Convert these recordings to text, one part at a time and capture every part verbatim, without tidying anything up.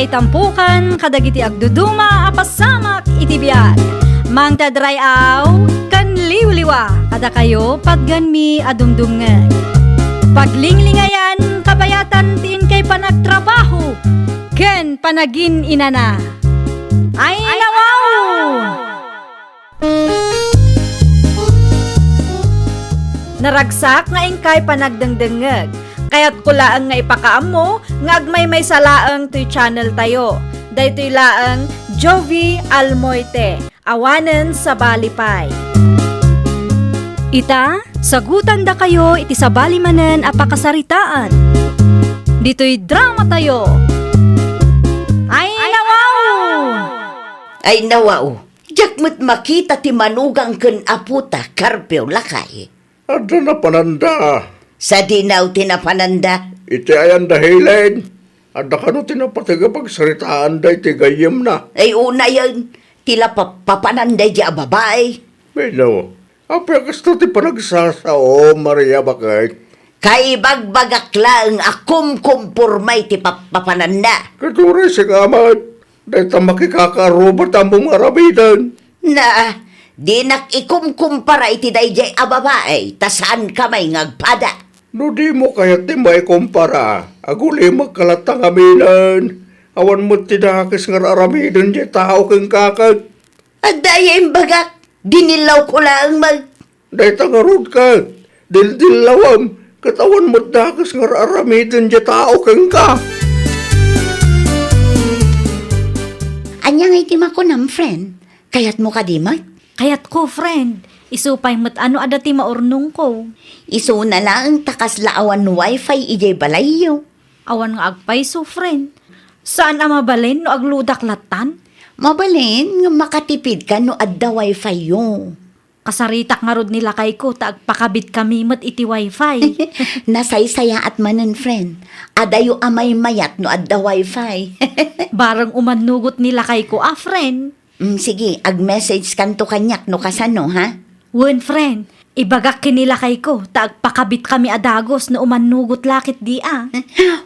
Itampukan kadagiti agduduma a pasamak iti biag. Mangted ray-aw ken liwliwa kadakayo patgenmi a dumdumngeg. Paglinglingayan kabayatan ti inkay panagtrabaho ken panagin-inana. Ay, nawaw! Naragsak nga inkay panagdengdengngeg. Kayatko laeng nga ipakaammo nga agmaymaysa laeng toy channel tayo. Daytoy laeng Jovie Almoite, awanen sabali pay. Ita, sagutandakayo iti sabali manen a pakasaritaan. Ditoy drama tayo. Ay, nawaw! Ay, nawaw! Diak met makita ti manugang ken apota, Carpio, lakay. Adda napananda. Sadino ti napananda? Iti ayanda Helen. Adda kano ti napateg a pagsaritaanda iti gayyemna? Ay, unayen, ti la pa-, papananda iti a babae. Bueno, apay a kasta ti panagsasao, Maria, baket? Kaibagbagak laeng a kumkumporma iti pa-, papananda. Ket uray sika met, dayta makikakaarruba ti ammom nga aramiden. Na, dinak ikumkumpara iti daydiay a babae, ta saanka may nga agpada. No dimo kayat ti maikumpara, agulimekka latta ngaminen. Awan met ti dakes nga ar-aramiden diay tao kenka ket. Adda aya imbagak, dinillawko laeng met. Dayta ngarud ket, dildillawem, ket awan met dakes nga ar-aramiden diay tao kenka. Ania ngay ti makunam, friend? Kayatmo kadi met? Kayatko, friend. Isu pay met a no adda ti maurnongko. Isuna laeng ta kasla awan wifi idiay balayyo. Awan nga agpayso, friend. Saan a mabalin no agludak lattan? Mabalin nga makatipidka no adda wifi-yo. Kasaritak ngarud ni lakayko ta agpakabitkami met iti wifi. Nasaysayaat manen, friend. Adayo a maymayat no adda wifi. Bareng umannugot ni lakayko a, friend. Mm, sige, ag-message kanto kaniak no kasano, ha? Wen, friend. Ibagak ken ni lakayko ta agpakabitkami a dagus no umannugot la ketdi a.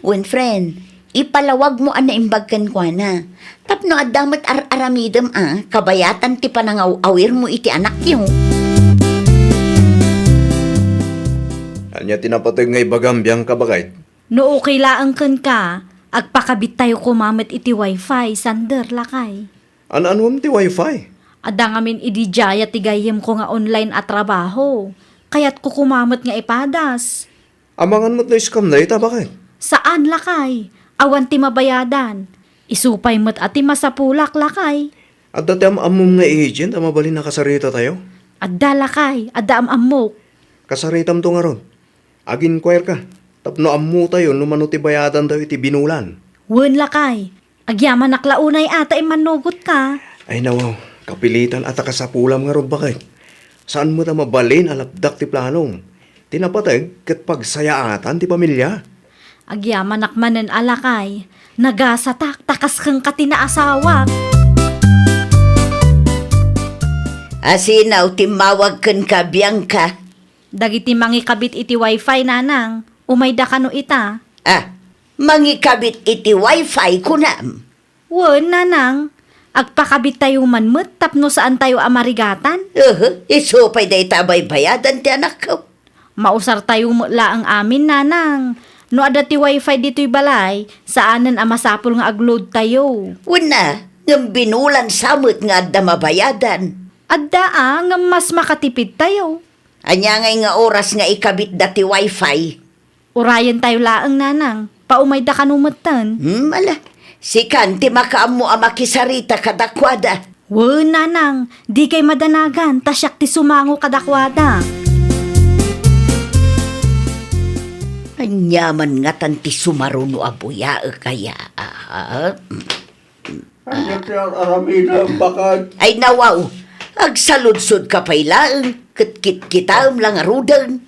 Wen, friend. Ipalawagmo a naimbag kenkuana. Tapno adda met ar-aramidem a kabayatan ti panangaw-awirmo iti anakyo. Ania ti napateg nga ibagam, Bianca, baket? No okay laeng kenka, agpakabittayo koma met iti wifi, sander, lakay. An-anuem ti wifi? Adda ngamin idi diay ti gayyemko nga online a trabaho. Kayatko koma met nga ipadas. Amangan met no scam dayta, baket? Saan, lakay. Awan ti mabayadan. Isu pay met a ti masapulak, lakay. Adda ti am-ammom nga agent a mabalin a kasaritatayo? Adda, lakay. Adda am-ammok. Kasaritamto ngarud. Ag-inquire ka, tapno ammotayo no mano ti bayadantayo iti binulan. Wen, lakay. Agyamanak la unay a ta immannugotka. Ay, nawaw, kapilitan a ta kasapulam ngarud, baket. Saan met a mabalin a lapdak ti planom. Ti napateg ket pagsayaatan ti pamilia. Agyamanak manen a, lakay. Nagasatak ta kas kenka ti naasawak. Asino ti immawag kenka, Bianca? Dagiti mangikabit iti wifi, nanang, umayda kano ita. Ah, mangikabit iti wifi, kunam? Wen, nanang, agpakabittayo man met tapno saantayo a marigatan. Uhu, isu pay dayta a baybayadan ti anakko. Mausartayo met laeng amin, nanang. No adda ti wifi ditoy balay, saanen a masapul nga agloadtayo. Wen a, ngem binulan sa met nga adda mabayadan. Adda a, ngem mas makatipidtayo. Ania ngay nga oras nga ikabitda ti wifi? Urayentayo laeng, nanang. Paumayda kano metten. Hmm, ala. Sikan ti makaammo a makisarita kadakuada. Wen, nanang, dikay madanagan ta siak ti sumango kadakuada. Ania man ngatan ti sumaruno a buyaek aya? Ah, Ania ti ar-aramidem, baket? Ay, nawaw, agsaludsodka pay laeng, ket kitkitaem la ngaruden.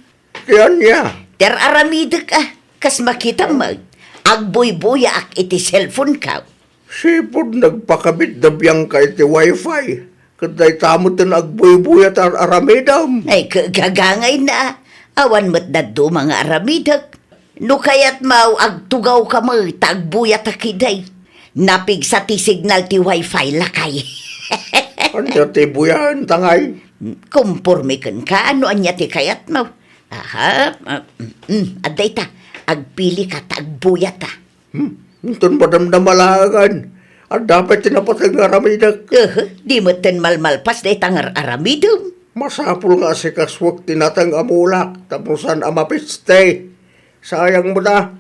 Ti ania? Ti ar-aramidek a, kas makitam met, agbuybuyaak iti cellphone-ko. Sipud nagpakabit da Bianca iti wifi, ket dayta metten agbuybuya ti ar-aramidem. Ay, ka-, kagangayna, awan met dadduma nga aramidek. No kayatmo, agtugawka met ta agbuyatak idiay. Napigsa ti signal ti wifi, lakay. Ania ti buyaenta ngay? Kumporme kenka no ania ti kayatmo. Aha, ah, mm, mm, adda ita. Agpilika ta agbuyata. Hmm, inton madamdama laengen. Adda pay ti napateg nga aramidek. Aha, di metten malmalpas dayta nga ar-aramidem. Masapul nga asikasuek ti nateng a mulak tapno saan a mapiste. Sayang met a.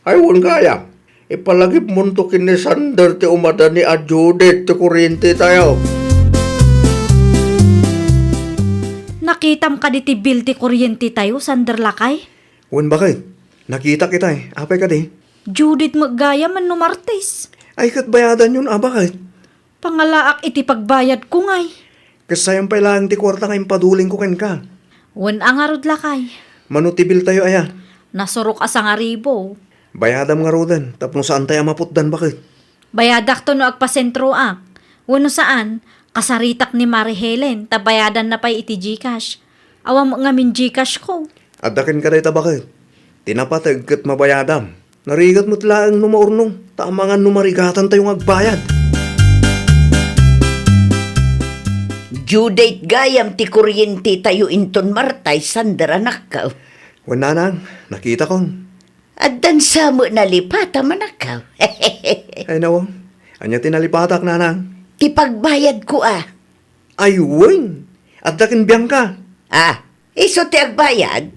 Ay, wen gayam. Ipalagipmonto ken ni Sander ti umadani a due date ti kuryentetayo. Nakitam kadi ti bill ti kuryentetayo, Sander, lakay? Wen, baket. Nakitak itay. Apay kadi? Due date met gayam no Martes. Ay, ket bayadanyon a, baket? Pangalaak iti pagbayadko ngay. Kasayam pay laeng ti kuarta nga impadulingko kenka. Wen a ngarud, lakay. Mano ti biltayo aya? Nasurok a sangaribu. Bayadam ngaruden tapno saantay a maputdan, baket. Bayadakto no agpasentroak. Wenno saan, kasaritak ni Mari Helen ta bayadanna pay iti GCash. Awan met ngamin GCash ko. Adda kenka dayta, baket. Ti napateg ket mabayadam. Narigat met laeng no maurnong, ta amangan no marigatantayo nga agbayad. Due date gayam ti kuryentetayo inton Martes, Sander, anakko. Wen, nanang, nakitakon. Addan sa met nalipatam, anakko. Ay, nawa. Ania ti nalipatak, nanang? Ti pagbayadko a. Ay, wen. Adda ken Bianca. Ah, isu ti agbayad?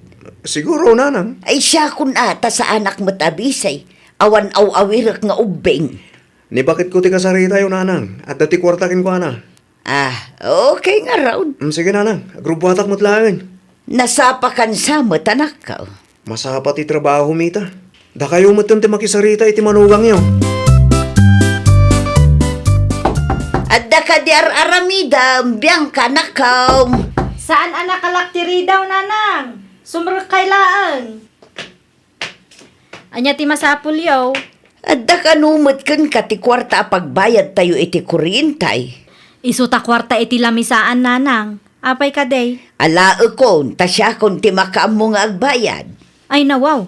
Siguro, nanang. Ay, siakon a, ta saanak met a bisi. Awan aw-awirek nga ubbing. Ni baketko ti kasaritayo, nanang. Adda ti kuarta kenkuana. Ah, okay ngarud. Mm, sige, nanang. Agrubbuatak met laeng. Nasapakan sa met, anakko. Masapa ti trabahom ita. Dakayo metten ti makisarita iti manugangyo. Adda kadi ar-aramidem, Bianca, anakko? Saan a nakalak ti ridaw, nanang. Sumrekkay laeng. Ania ti masapulyo? Adda kano met kenka ti kuarta a pagbayadtayo iti kuryente? Isu ta kuarta iti lamisaan, nanang. Apay kadi? Alaekon, ta siakon ti makaammo nga agbayad. Ay, nawaw.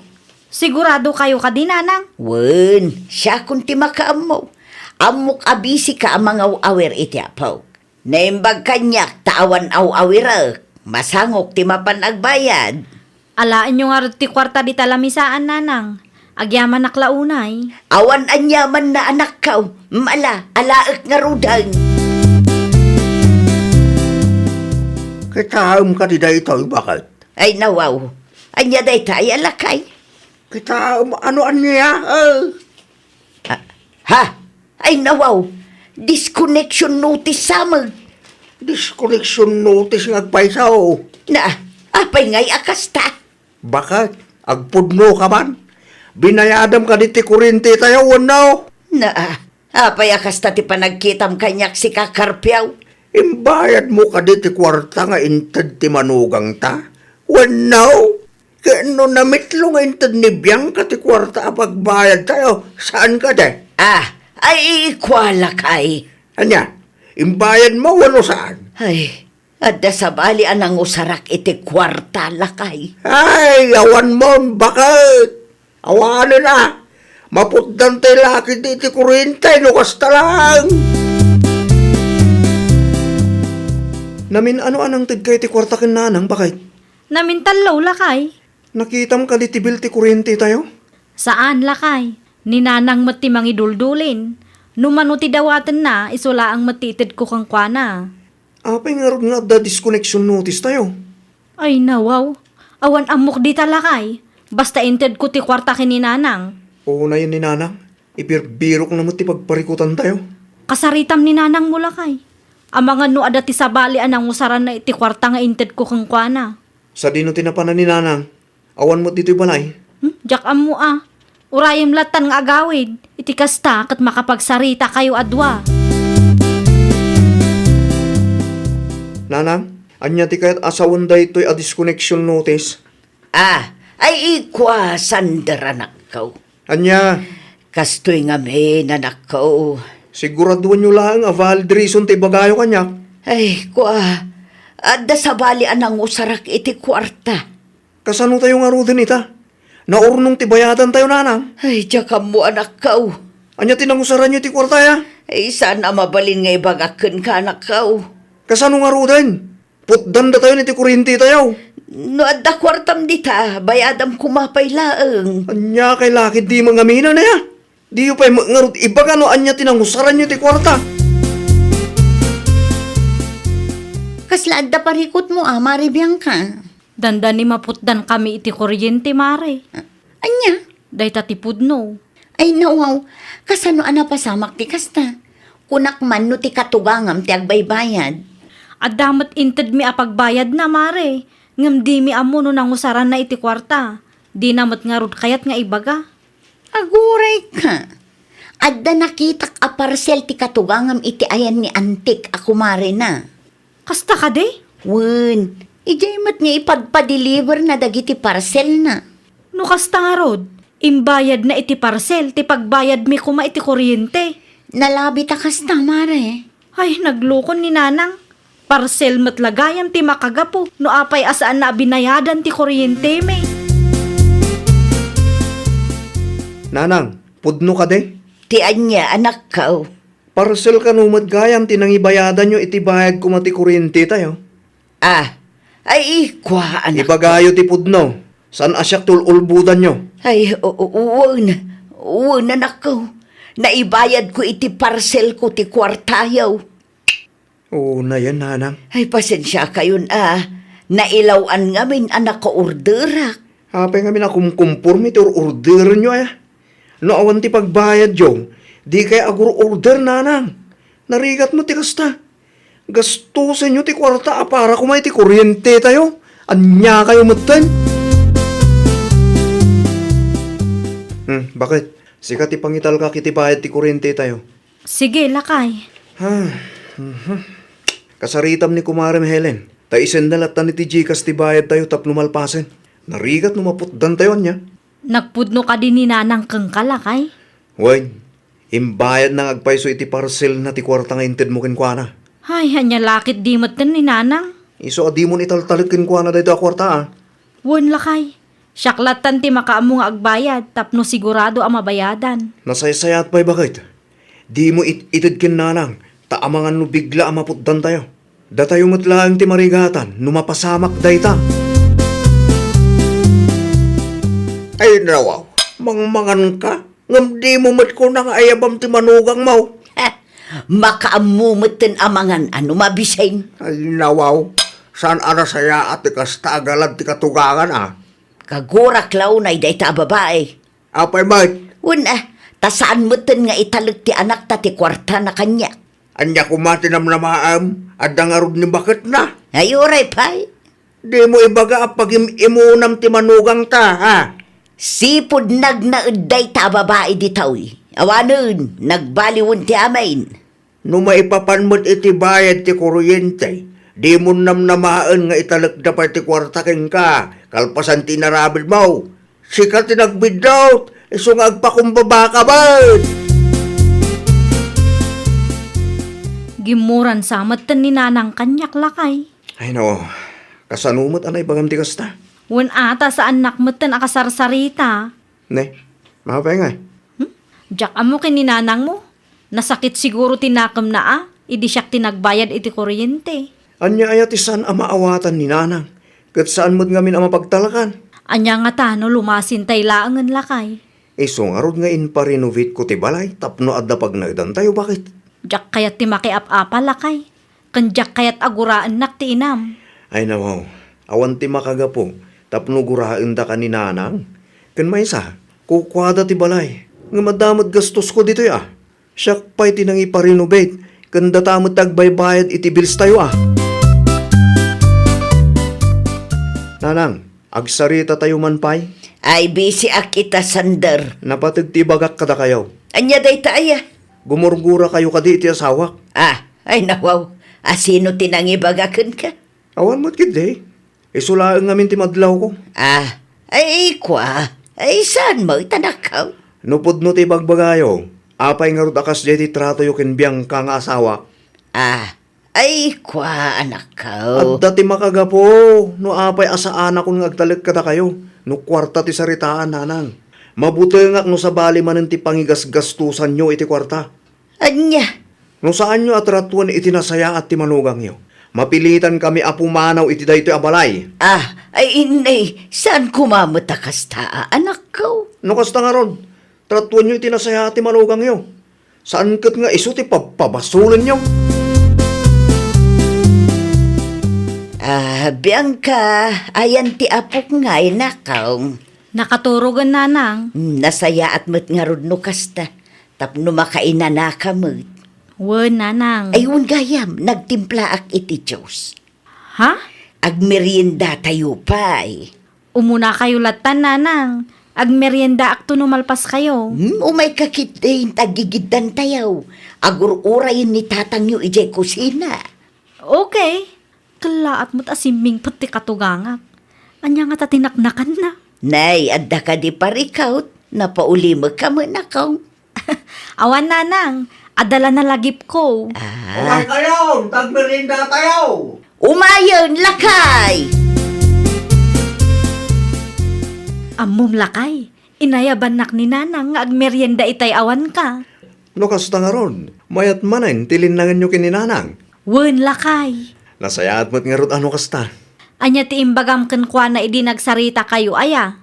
Siguradokayo kadi, nanang? Wen, siakon ti makaammo. Ammok a bisika a mangaw-awir iti apok. Naimbag kaniak ta awan aw-awirek. Masangok ti mapan agbayad. Alaenyo ngarud ti kuarta dita lamisaan, nanang. Agyamanak la unay. Awan aniamanna, anakko. Mala, alaek ngaruden. Kitaem kadi daytoy, baket? Ay, nawaw. Ania dayta, ay, lakay? Kitaem, ano ania? Eh. Ah, ha? Ay, nawaw. Disconnection notice sa met. Disconnection notice nga agpayso. Na, apay ngay a kasta? Baket, agpudno ka man? Binayadam kadi ti kuryentetayo, wenno? Na, apay a kasta ti panagkitam kaniak, sika, Carpio? Imbayadmo kadi ti kuarta nga inted ti manugangta? Wenno? Ket no namitlo nga inted ni Bianca ti kuarta a pagbayadtayo, saan kadi? Ah, ay, ikua, lakay. Ania? Imbayadmo wenno saan? Ay, adda sabali a nangusarak iti kuarta, lakay. Ay, awanmon, baket. Awanen a. Maputdan tay laki ti, ti kuryente no kasta laeng. Namin-ano a nangtedka iti kuarta ken nanang, baket? Namin tallo, lakay. Nakitam kadi ti bill ti kuryentetayo? Saan, lakay. Ni nanang met ti mangiduldulin. No mano ti dawatenna, isu laeng met ti itedko kenkuana. Apay ngarud nga adda disconnection notice tayo? Ay, nawaw. Awan ammok dita, lakay. Basta intedko ti kuarta ken ni nanang. Unayen ni nanang. Ibirbirokna met ti pagparikutan tayo. Kasaritam ni nanangmo, lakay. Amangan no adda ti sabali a nangusaranna iti kuarta nga intedko kenkuana. Sadino ti napanan ni nanang? Awan met ditoy balay. Hmm? Diak ammo a. Urayem lattan nga agawid. Iti kasta, ket makapagsaritakayo a dua. Nanang, ania ti kayat a sawen daytoy a disconnection notice? Ah, ay, ikua, Sander, anakko. Ania? Kastoy ngamin, anakko. Siguraduanyo laeng a valid reason ti ibagayo kaniak. Ay, kua, adda sabali a nangusarak iti kuarta. Kasano tayo ngaruden ita? Naurnong ti bayadan tayo, nanang. Ay, diak ammo, anakko. Ania ti nangusaranyo iti kuarta, ya? Ay, saan a mabalin nga ibagak kenka, anakko. Kasano ngaruden? Putdan datayon iti kuryentetayo. No adda kuartam dita, bayadam koma pay laeng. Ania kay lakid di mangamina na, ya? Diyo pay met ngarud ibaga no ania ti nangusaranyo iti kuarta. Kasla adda parikutmo a, Mare Bianca? Dandani maputdan kami iti kuryente, Mare. A-, ania? Dayta ti pudno. Ay, nawaw, kasano a napasamak ti kasta? Kunak man no ti katugangam ti agbaybayad. Adda met intedmi a pagbayadna, Mare, ngem dimi ammo no nangusaranna iti kuarta. Dina met ngarud kayat nga ibaga. Agurayka. Adda nakitak a parsel ti katugangam iti ayan ni Antik a kumarena. Kasta kadi? Wen, idiay met nga ipagpadeliverna dagiti parselna. No kasta ngarud, imbayadna iti parsel ti pagbayadmi koma iti kuryente. Nalabit a kasta, Mare. Ay, naglukon ni Nanang. Parsel met la gayam ti makagapu no apay a saanna a binayadan ti kuryentemi. Nanang, pudno kadi? Ti ania, anakko? Parsel kano met gayam ti nangibayadanyo iti bayad koma ti kuryentetayo? Ah, ay, kua, anak. Ibagayo ti pudno. Saan a siak ti ul-ulbodanyo? Ay, o-, o-, wen, wen, anakko. Naibayadko iti parselko ti kuartayo. Oo, nayan, nanang. Ay, pasensiakayon a. Nailaw-an ngamin a nakaorderak. Apay ngamin a kumkumporme ti or-orderenyo, aya? No awan ti pagbayadyo, dikay agur-order, nanang. Narigat met ti kasta. Gastosenyo ti kuarta a para koma iti kuryentetayo. Aniakayo metten? Hmm, baket? Sika ti pangitalkak iti bayad ti kuryentetayo. Sige, lakay. Ah, mhm. Kasaritam ni Kumarem Helen, ta isenda lattan iti Gcash ti bayadtayo tapno malpasen. Narigat no maputdantayo ania. Nagpudno kadi ni Nanang kenka, lakay? Wen, imbayadna nga agpayso iti parselna ti kuarta nga intedmo kenkuana. Ay, ania la ket di metten ni Nanang? Isu a dimon italtalek kenkuana daytoy a kuarta, a. Wen, lakay. Siak lattan ti makaammo nga agbayad tapno sigurado a mabayadan. Nasaysayaat pay, baket. Dimo it-ited ken Nanang, ta amangan no bigla a maputdantayo. Datayo met laeng ti marigatan no mapasamak dayta. Ay, nawaw, mangmanganka? Ngem dimo met kuna nga ayabam ti manugangmo. Heh, makaammo metten a mangan a no mabisin. Ay, nawaw, saan a nasayaat ti kasta a galad ti katugangan, a. Kagurak la unay dayta a babai. Apay met? Wen, a, ta saan metten nga italek ti anakta ti kuartana kaniak. Ania koma ti namnamaem? Adda ngarud ni baketna? Ay, uray pay. Dimo ibaga a pagim-imunam ti manugangta, ha? Sipud nagnaed dayta a babai ditoy. Awanen, nagbaliwen ti amin. No maipapan met iti bayad ti kuryente, dimon namnamaen nga italekda pay ti kuarta kenka, kalpasan ti inaramidmo. Sika ti nagbiddut, isu nga agpakumbabaka met. Gimmuran sa metten ni Nanang kaniak, lakay. Ay, no. Kasano met a naibagam ti kasta? Wen, a, ta saannak metten a kasarsarita. Ne, mapay ngay? Hmm? Diak ammo ken ni nanangmo. Nasakit siguro ti nakemna a, idi siak ti nagbayad iti kuryente. Ania aya ti saan a maawatan ni nanang? Ket saan met ngamin a mapagtalakan? Ania ngata no lumasintay laengen, lakay? Isu ngarud nga imparenovateko ti balay tapno adda pagnaedantayo, baket. Diak kayat ti makiap-apa, lakay. Ken diak kayat a guraennak ti inam. Ay, nawaw, awan ti makagapu tapno guraendaka ni nanang. Ken maysa, kukuada ti balay, ngem adda met gastosko ditoy a. Siak pay ti nangiparenovate, ken data met ti agbaybayad iti billstayo a. Nanang, agsaritatayo man pay? Ay, bisiak ita, Sander. Napateg ti ibagak kadakayo. Ania dayta aya? Gumurgurakayo kadi iti asawak. Ah, ay nawaw. A, sino ti nangibaga kenka? Awan met ketdi. Isu laeng ngamin ti madlawko. Ah, ay kua. Ay, saan met, anakko? No pudno ti ibagbagayo, apay ngarud a kasdiay ti tratoyo ken Bianca nga asawak? Ah, ay, kua, anakko. Adda ti makagapu no apay a saanakon nga agtalek kadakayo no kuarta ti saritaan, nanang. Mabutengak no sabali manen ti pangigasgastosanyo iti kuarta. Ania? No saanyo a tratuen iti nasayaat ti manugangyo, mapilitankami a pumanaw iti daytoy a balay. Ah, ay, inay, saan koma met a kasta, a, anakko? No kasta ngarud, tratuenyo iti nasayaat ti manugangyo. Saan ket nga isu ti pabpabasolenyo. Ah, Bianca, ayan ti apok ngay, nakaw. Nakaturogen, nanang. Hmm, nasayaat met ngarud no kasta, tapno makainanaka met. Wen, nanang. Ay, wen gayam, nagtimplaak iti juice. Ha? Agmeriendatayo pay. Umunakayo lattan, nanang. Agmeriendaakto no malpaskayo. Hmm, umayka ketdin, aggigiddantayo. Agur-urayen ni tatangyo idiay kusina. Okay. Kellaat met a simmingpet ti katugangak. Ania ngata ti naknakanna? Nay, adda kadi parikut? Napaulimekka met, nakaw. Awan, nanang. Adda la nalagipko. Ah. Umaykayon, tagmeriendatayo. Umayen, lakay! Ammom, lakay, inayabannak ni nanang nga agmerienda itay awanka. No kasta ngarud, mayat manen ti linnangenyo ken ni nanang. Wen, lakay. Nasayaat met ngarud a no kasta. Ania ti imbagam kenkuana idi nagsaritakayo, aya?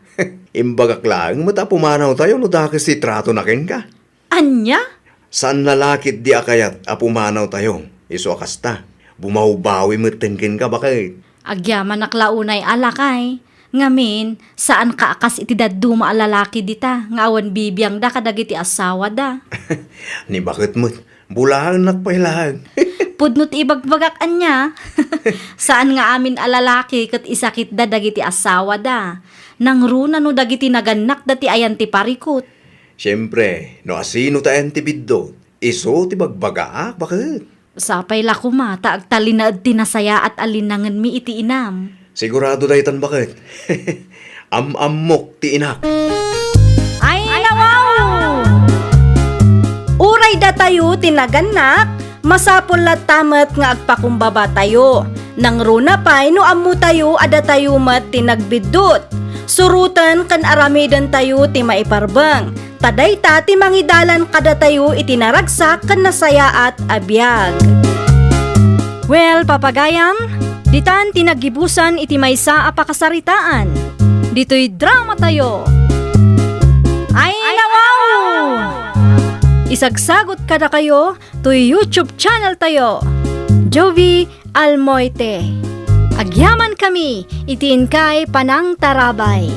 Imbagak laeng met a pumanawtayo no dakes ti tratona kenka. Ania? Saan la ketdi a kayat a pumanawtayo, isu a kasta. Bumawbawi metten kenka, baket. Agyamanak la unay a, lakay. Ngamin, saanka a kas iti dadduma a lalaki dita nga awan bibiangda kadagiti asawada. Ni baket met, bulaennak pay laeng. Pudno ti ibagbagak ania. Saan nga amin a lalaki ket isakitda dagiti asawada. Nangruna no dagiti nagannakda ti ayan ti parikut. Siempre, no asino ti ayan ti biddut, isu ti bagbagaak, baket. Sapay la koma ta agtalinaed ti nasayaat a linnangenmi iti inam. Sigurado daytan, baket. Am-ammok ti inak. Ay, nawaw! Uray datayo ti nagannak, masapul latta met nga agpakumbabatayo. Nangruna pay no ammotayo a datayo met ti nagbiddut. Suroten ken aramidentayo ti maiparbeng. Ta dayta ti mangidalan kadatayo iti naragsak ken nasayaat a biag. Well, papagayam, ditan ti naggibusan iti maysa a pakasaritaan. Ditoy dramatayo. Ay, nawaw! Isagsagot kadakayo toy YouTube channel tayo, Jovie Almoite. Agyamankami iti inkay panangtarabay.